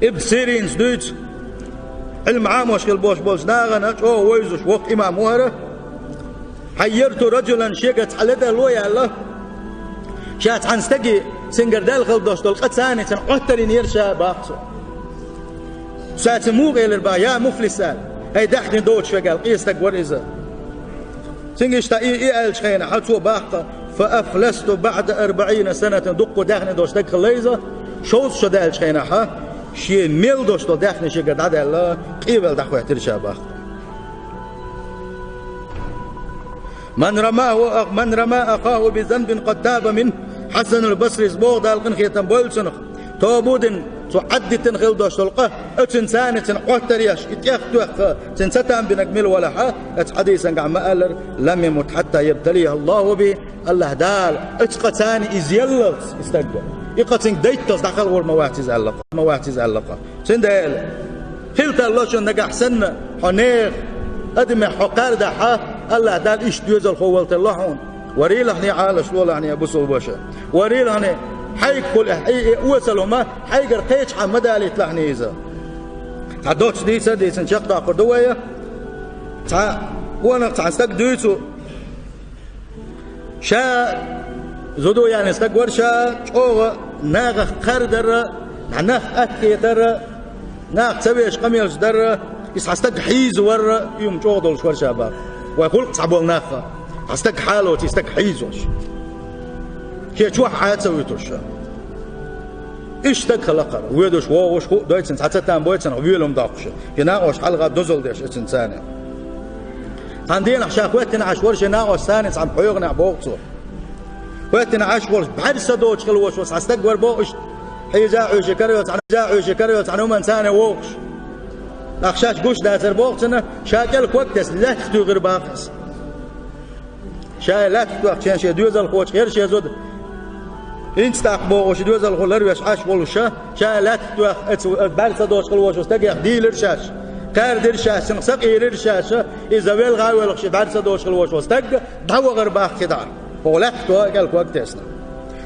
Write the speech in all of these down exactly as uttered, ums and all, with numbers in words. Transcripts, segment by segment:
Ибн Сиринца дуьйцу, Ӏилма Ӏамош хила болуш болчу нахана чӀогӀа вевзаш воккха имам вара. «حيرت رجلا», шега цхьа ледарло яьлла, ша цхьана стаге, цуьнгара даьлла хила долуш долу къа царницана Ӏоттар йинера ша, боху цо. Ша цуьнга муха элира боху: «Я муфлис», аьлла, «хӀай даьхни доцуш верг», аьлла, къен стаг вара иза. Цуьнга иштта и, и аьллачу хенахь цо боху: «فأفلست بعد أربعين سنة», дуккха даьхни долуш стаг хилла иза, шовзткъа шо даьллачу хенахь шен мел долуш долу даьхни шега дӀадаьлла, къен ваьлла дӀахӀоьттира ша, боху. «من رماه أخ-، من رمى أخاه بذنب قد تاب منه», Хьасан ал-Басрис боху, Дала къинхетам бойла цунах, тоба дина, цо Ӏаддитина хила долуш долу къа, оцуьнан царницана Ӏоттар еш, и тӀех тоьхна, цуьнан цатам бинарг мила валахь, оцу хьадисангахь ма-аллара: «لم يمت حتى يبتليه الله به», АллахӀ Дала оцу къа царна иза еллалц, и стаг, и къа цуьнга дайтталц дӀакхалхор ма вац иза аьлла, ма вац иза аьлла. Цундела хила тарло шуна нагахь санна, хьо нехан адамех хьо кхардахь, АллахӀ Дала иштта доьзалхо вала тарло хьуна. Варийлахьний, Ӏалаш лолахьний, бусулба ваша. Варийлахьний, хьайгахула и, и осал хӀума хьайгара кхечахьа ма далийталахьний иза. Цхьа доцца дийца а дийцина чекхдоккхур ду вай. Цхьа къонах цхьа стаг дуьйцу. Ша зуда яьлла стаг вара, ша чӀогӀа нахах кхардара, нах атхетара, нах ца веш къамелаш дара, иза цхьа стаг хьийза вара, и хӀума чӀогӀа долуш вара ша, боху. Вай гӀуллакх цхьа болу нахах, цхьа стаг хьалоций, стаг хьийзош. Шен чохь Ӏа ца вуьтуш ша. Иштта стаг хилла кхара, воьдуш, вогӀуш, хӀуъа дойцина, цхьа цатам бойцина, воьлум доккхуш. Шен накъош хьалха дозалла деш эцна царна. Цхьана дийнахь ша хӀоьттина Ӏаш вара шен накъош царна цхьана пхьоьгӀанехь, боху цо. ХӀоьттина Ӏаш волуш, бӀаьрса доцуш хила волуш волу цхьа стаг вара, боху, иштта хьийза а хьоьжуш, кара йолу цхьана, хьийза а хьоьжуш, кара йолу цхьана хӀуманна царна вогӀуш. ТӀаккха шаьш гуш дацара, боху цунна, ша кӀел ког тесна, лаьттах туьйхира, боху иза. Ша лаьттах тоьхча шен доьзалхочух яра шен зуда. ХӀинца тӀаккха бохуш, доьзалхо ларвеш Ӏаш волуш ша, ша лаьттах тоьхна, оцу бӀаьрса доцуш хила волчу стагех дийлира шаьш, кхаьрдира шаьш, цунах сакъийрира шаьш, иза велха а воьлхуш, и бӀаьрса доцуш хила волуш волу стаг дӀавахара, боху, кхидӀа. ХӀокху лаьттах тоьхна кӀел ког тесна.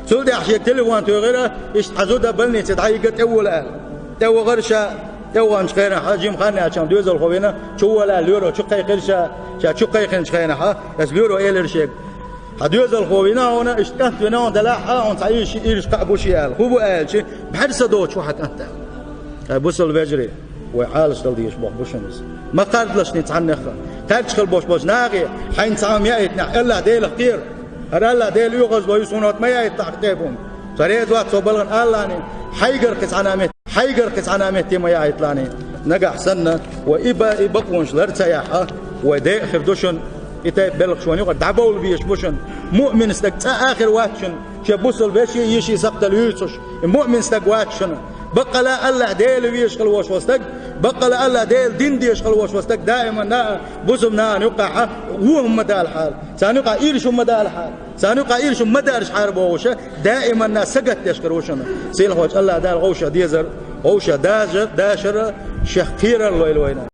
Цул тӀаьхьа шега телефон туьйхира, иштта хьан зуда больнице дӀахӀийтина, тӀевола аьлла. ТӀевахара ша, тӀеваханчу хенахь, жима хан яьлча, доьзалхо вина, чувала аьлла, лоьро чукхайкхира ша, ша чукхайкхинчу хенахь, оцу лоьро элира шега: «Хьан доьзалхо вина хьуна, иштта кӀант вина хьуна, делахь а хьуна цхьа ирш, ирш кхаъ бу шен», аьлла. «ХӀун бу?» аьлча: «БӀаьрса доцуш ву хьан кӀант», аьлла. Ай, бусулба вежарий, вай Ӏалашдала дезаш боху бу шуна иза. Ма кхардалаш ни цхьаннех а. Кхаьрдаш хила болуш болчу нахе, хьайна цхьа хӀума яийтинехь, АллахӀ Делах кхера. ХӀара АллахӀ Дела оьгӀазвойла, суна хӀотта ма яийталахь тайпа хӀума. Цара еза вац цо балгӀан Аллахьний, хьайгара кхин цхьана а метте, хьайгара кхин цхьана а метте ма яийталахьний. Нагахь санна, вай и ба, и бакъонаш лар ца яхь, вай декъа хир ду шуна, и тайпа белхаш вайна юкъара дӀабовла безаш бу шуна. Муъмин стаг цкъа а хир вац шуна, шен бусулба вешин, йишин сакхтал юьйцуш, и муъмин стаг вац шуна. Баккъала АллахӀ Дела везаш хила волуш волу стаг, баккъала АллахӀ Дела дин дезаш хила волуш волу стаг даиман а бусулба нахана юкъахь вон хӀума ма далахьара, царна юкъахь ирча хӀума ма далахьара, царна юкъахь ирча хӀума ма даржахьара бохуша, даиманна сагатдеш хир ву шуна. Сийлахьчу АллахӀ Дала вовшах дезар, вовшах дажар, дашар, шех кхерар лойла вайна.